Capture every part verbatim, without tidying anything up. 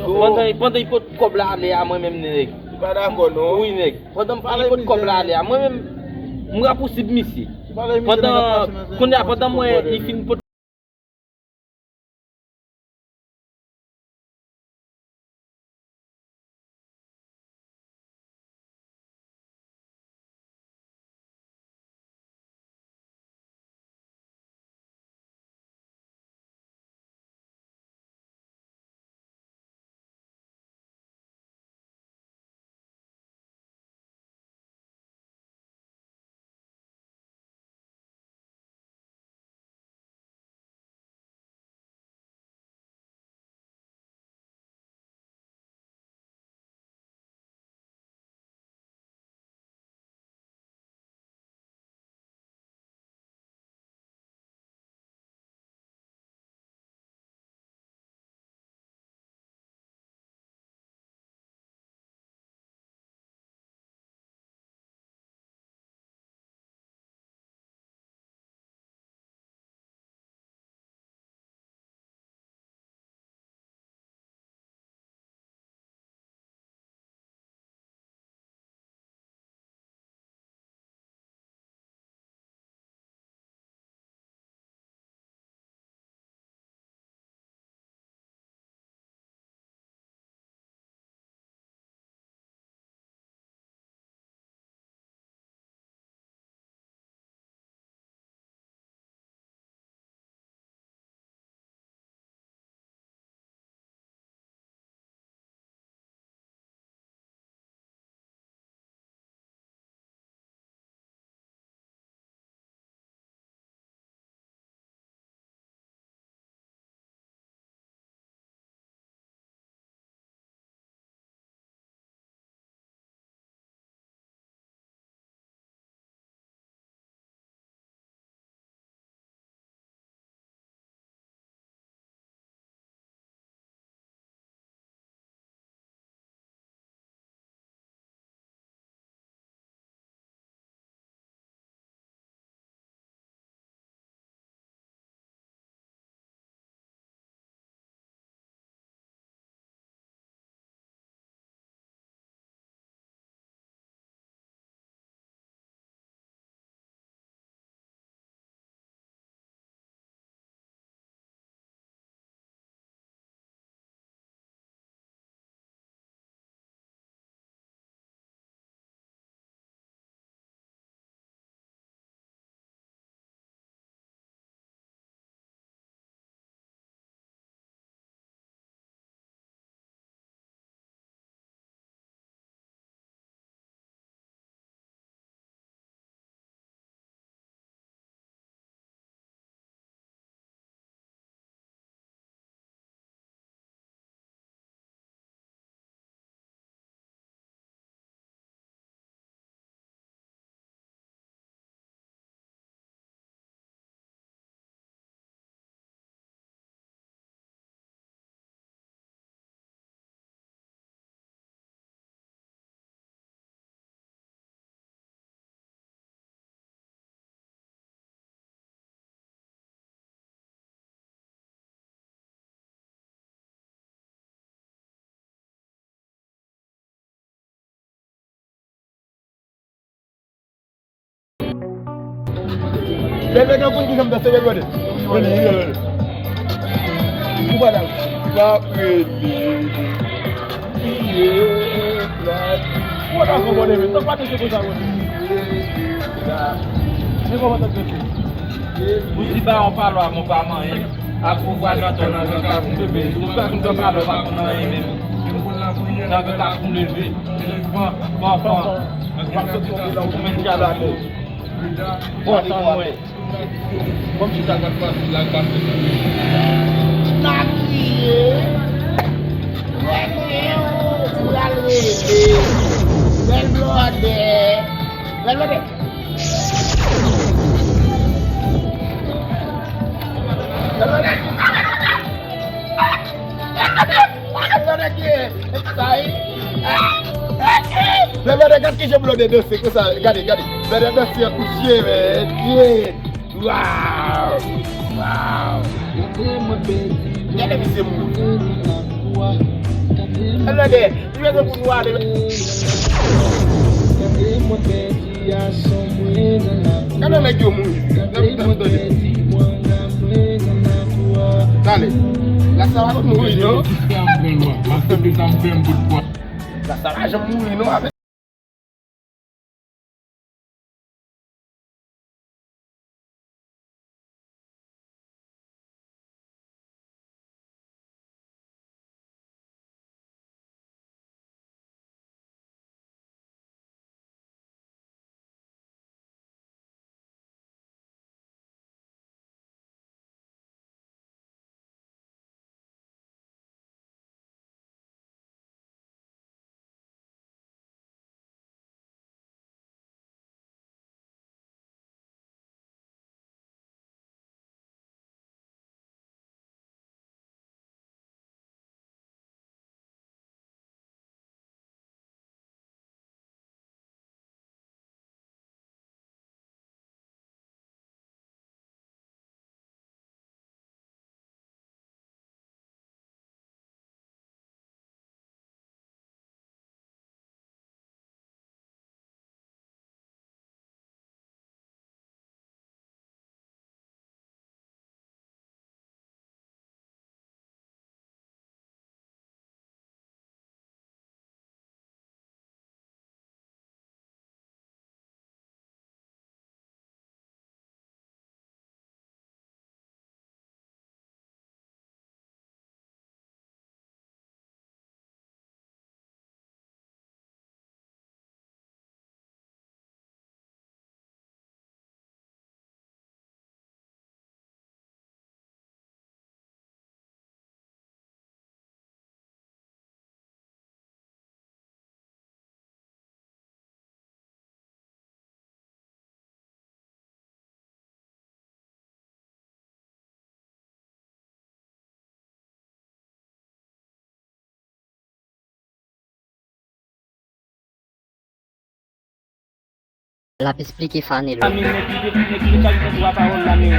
Pandan, pandan li pot kòb la ale a, mwen menm, nèg. Li pa dakò, non. Wi, nèg. Pandan li pot kòb la ale a, mwen menm, m rapousib misye. Pandan, kounye a, pandan mwen, li fin pot Bèl nèg an konn kijan m danse, bèl brother. Vini, vini, vini. Ou pa dal. Pa prele. Ou pa dakò, mon ami. Tank pa danse konsa, mon ami. Men kòman tank danse? Ou di ba yon palwa, mon pa manyen. Ak ou vwa nan ton nan, nan ka pou bebe. Ou pa konn palwa, pa konn anyen menm. Nan ka pou leve. Fan, fan, fan. W ap soti yon pilan pou men kalane. Bon, tann mwen. Kòm si sa pa t fasil la, l pase. N a kriye. Rele yo, pral rele. Bèl blòdè. Bèl blòdè. Bèl blòdè. Bèl blòdè, gad kijan blòdè danse konsa. Gade, gade. Blòdè danse an kouche, men. Wow! Wow! Gade misye moun. Gade, li bezwen pou nou ale. Gade nèg yo mouri. Gade, gade, gade. Gade. Lasa pa konn mouri, non. Lasa pa janm mouri, non. L ap esplike Fanelo. Nèg ki te, nèg ki te chak jou a pawòl la, men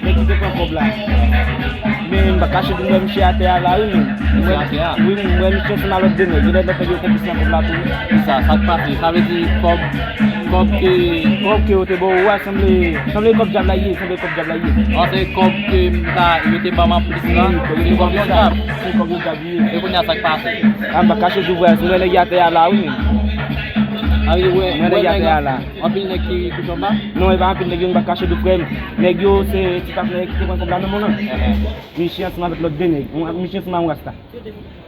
nèg ki te pran kòb la. Men m pa kache pou m wè misye atè a la, wi, men. Misye atè a? Wi, m wè misye ansanm a lòt de nèg. Yo lè lòt nèg yo konplis nan kòb la tou, wi. Kisa? Sa k pase? Sa vle di kòb, kòb ke, kòb ke yo te ba w a sanble, sanble kòb djab la ye, sanble kòb djab la ye. An, se kòb ke m ta, yo te ban m anplis la, wi, se kòb yon djab. Se kòb yon djab li ye. E kounye a sa k pase? A, m pa kache di w, frè, m wè nèg yo atè a la, wi, men. A, wi, wè, m wè nèg yo atè a la. Anpil nèg ki kouche anba? Non, e pa anpil nèg yo, m pa kache di w, frè m. Nèg yo, se ti patnè ki te pran kòb la nan men w lan. Enhen. Misye ansanm avèk lòt de nèg. Misye ansanm a yon rasta.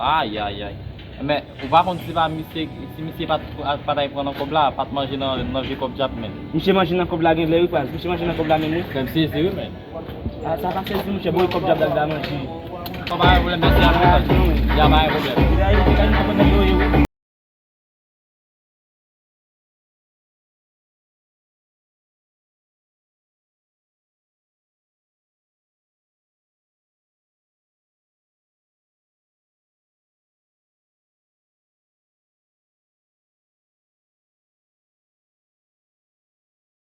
Ay, ay, ay. Men, ou pa konn si pa misye, si misye pa t, pa t al pran nan kòb la, pa t manje nan, nan vye kòb djab, men. Misye manje nan kòb la genlè, wi, frè. Misye manje nan kòb la menm, wi. Frè m sezi, wi, men. A, sa pa sezi, monchè, bon, kòb djab la, l va manje. Sa pa gen pwoblèm, mèsi anpil. A, non, men. Ya, pa gen pwoblèm.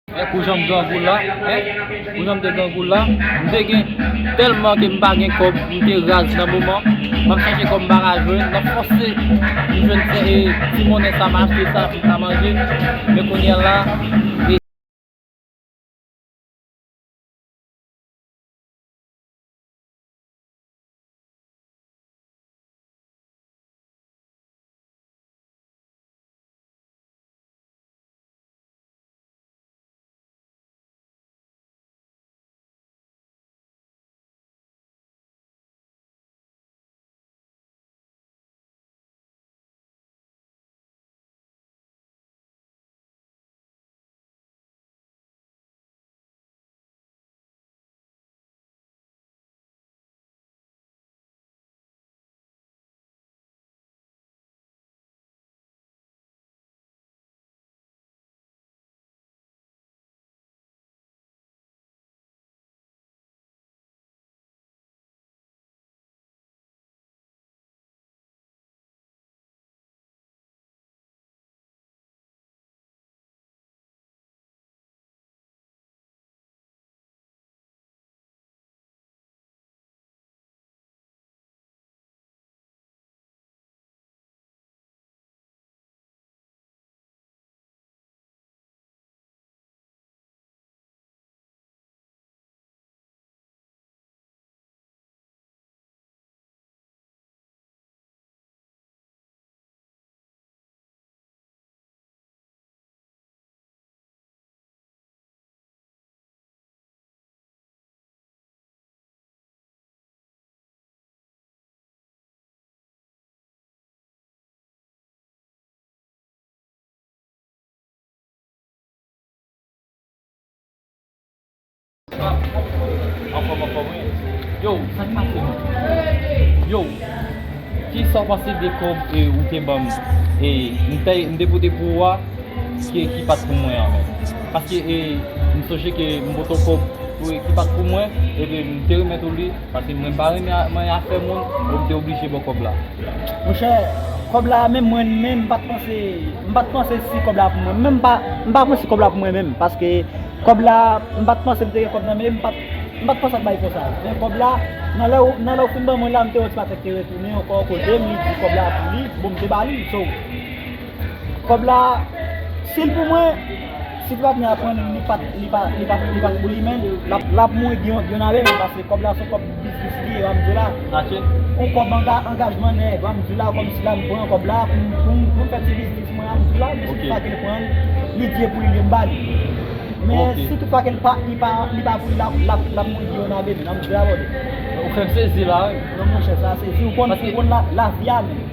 E pou jan m grangou la, en? Pou jan m te grangou la, m te gen, tèlman ke m pa gen kòb, m te raz nan moman, m ap chache kòb m pa ka jwenn, m ap fòse m jwenn ti, e, ti monnen sa m achte sa pou m ka manje, men kounye a la, e, Anfòm, anfòm, wi. Yo, sa k pase, man? Yo, kisa w panse de kòb, e, ou te ban m? E, m te, m te pote pou ou a, ki, ki pa t pou mwen an menm. Paske, e, m sonje ke m pote w kòb pou, ki pa t pou mwen, epi m te remèt ou li, paske mwen pa renmen a-, manyen afè moun, e m te oblije ba w kòb la. Monchè, kòb la menm mwen menm, m pa t panse, m pa t panse si kòb la pou mwen. Menm m pa, m pa panse kòb la pou mwen menm, paske kòb la, m pa t panse m te gen kòb nan men, m pa t, m pa t panse ap bay konsa. Men kòb la, nan lè w, nan lè w fin ban mwen la, m te wè ti patnè te retounen ankò kote m, li di kòb la pou li, bon, m te ba li, so. Kòb la, si l pou mwen, si ti patnè a pran li, li pa t, li pa, li pa, li pa t pou li, men l ap, l ap mouri byen, byen avè m, paske kòb la se yon kòb biznis li ye, w ap di w la. Achte. Yon kòb anga-, angajman nèg, w ap di w la, kòmsi la m pran kòb la pou m, pou m, pou m fè ti biznis mwen, w ap di w la, men si ti patnè pran l, li di e pou li, li m ba li. Men si tout fwa ke l pa, li pa, li pa pou li, l ap, l ap, l ap mouri byen avè m, l ap mouri avè m. Ou fè m sezi la, wi. Non, monchè, sa sezi. Ou konn, ou konn la, lavi a menm.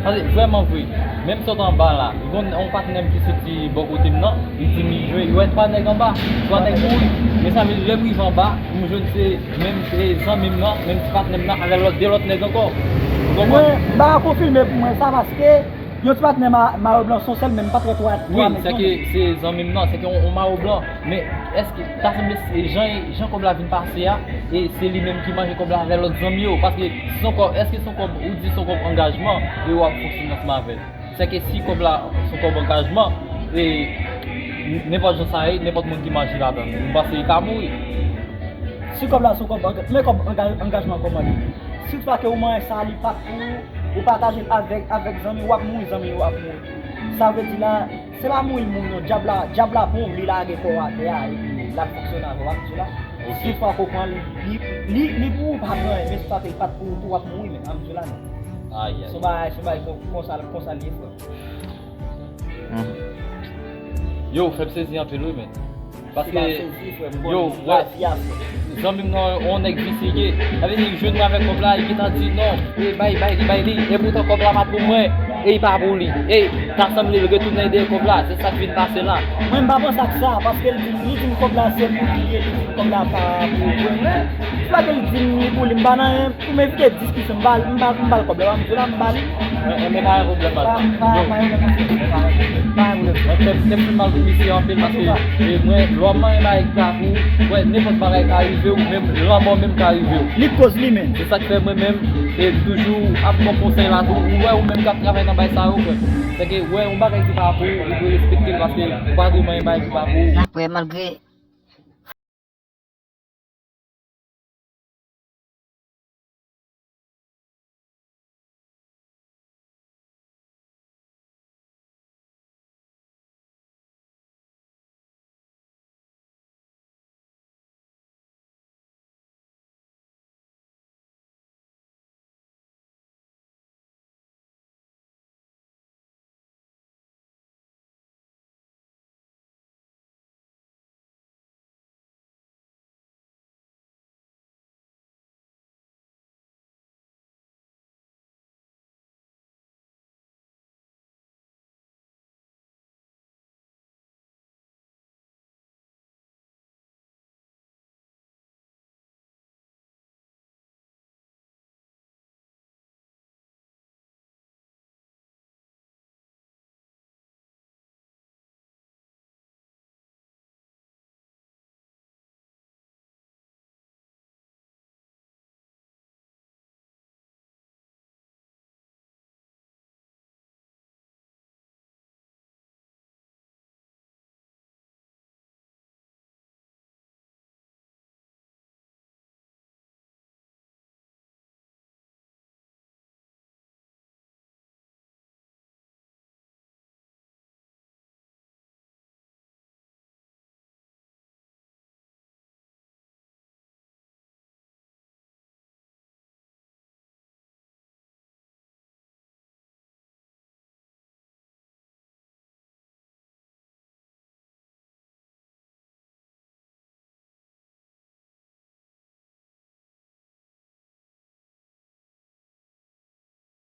Paske vrèman vre, menm sot anba la, li gon yon patnè m ki soti bò kote m nan, li di m li jwenn, li wè twa nèg anba, twa nèg mouri. Men sa vle di lè m rive anba, m jwenn se menm, e, zanmi m nan, menm ti patnè m nan, avè lòt, de lòt nèg ankò. Ou konprann? Mwen, m pa ka konfime pou mwen sa, paske yon ti patnè ma-, mayo blan se yon sèl, men m pa t wè twa, twa nèg non. Wi, se ke se zanmi m nan, se ke yon, yon mayo blan. Men èske ta sanble se jan, jan kòb la vin pase a, e se li menm ki manje kòb la avè lòt zanmi yo? Paske si se yon kòb, èske se yon kòb, ou di se yon kòb angajman, e w ap fonksyone ansanm avè l? Se ke si kòb la se yon kòb angajman, e nenpòt jan sa ye, nenpòt moun ki manje ladan l, m panse li ka mouri. Si kòb la se yon kòb anga-, men kòb anga-, angajman kòman li ye? Si fwa ke ou manje sa, li pa t pou ou, ou pataje l avèk, avèk zanmi, w ap mouri, zanmi yo ap mouri. Sa vle di la, se pa mouri l mouri non, dyab la, dyab la pran w, li lage kò w atè a, epi l ap fonksyone avè w, w ap di la. Si fwa ke w pran li, li, li, li pou ou pa pran, men si fwa ke l pa t pou ou tou, w ap mouri, men, w ap di la, non. Ayayay. Se yon bagay, se yon bagay kon-, konsa, konsa l ye, frè. Yo, fè m sezi anpil, wi, men. Paske, yo, wè, zanmi m nan, yon nèg visye ye. Sa vle di, li jwenn mwen avèk kòb la, li gentan di non, e bay, bay li, bay li. E poutan kòb la pa pou mwen, e li pa pou li. E ta sanble l retounen dèyè kòb la, se sa k vin pase la. Mwen, m pa panse ak sa, paske l di, li di m kòb la se pou li, e li di m kòb la pa pou mwen. Men, si pa ke l di m li pou li, m pa nan anyen. Pou m evite diskisyon, m ba l, m ba, m ba l kòb la, m di la, m ba li. Men, men pa gen pwoblèm, pa, pa, pa gen pwoblèm, pa, pa gen pwoblèm. Mwen fè, fè m fè mal pou misye anpil paske, e, mwen, lè w ap manyen bagay ki pa pou ou, wè, nenpòt bagay ka rive w, menm lanmò menm ka rive w. Li koz li menm. Se sa k fè mwen menm, e, m toujou ap ba w konsèy la tou. Ou wè, ou menm k ap travay nan bagay sa yo, frè. Se ke, wè, yon bagay ki pa pou ou, ou dwe respekte l paske ou pa dwe manyen bagay ki pa pou ou. Frè, malgre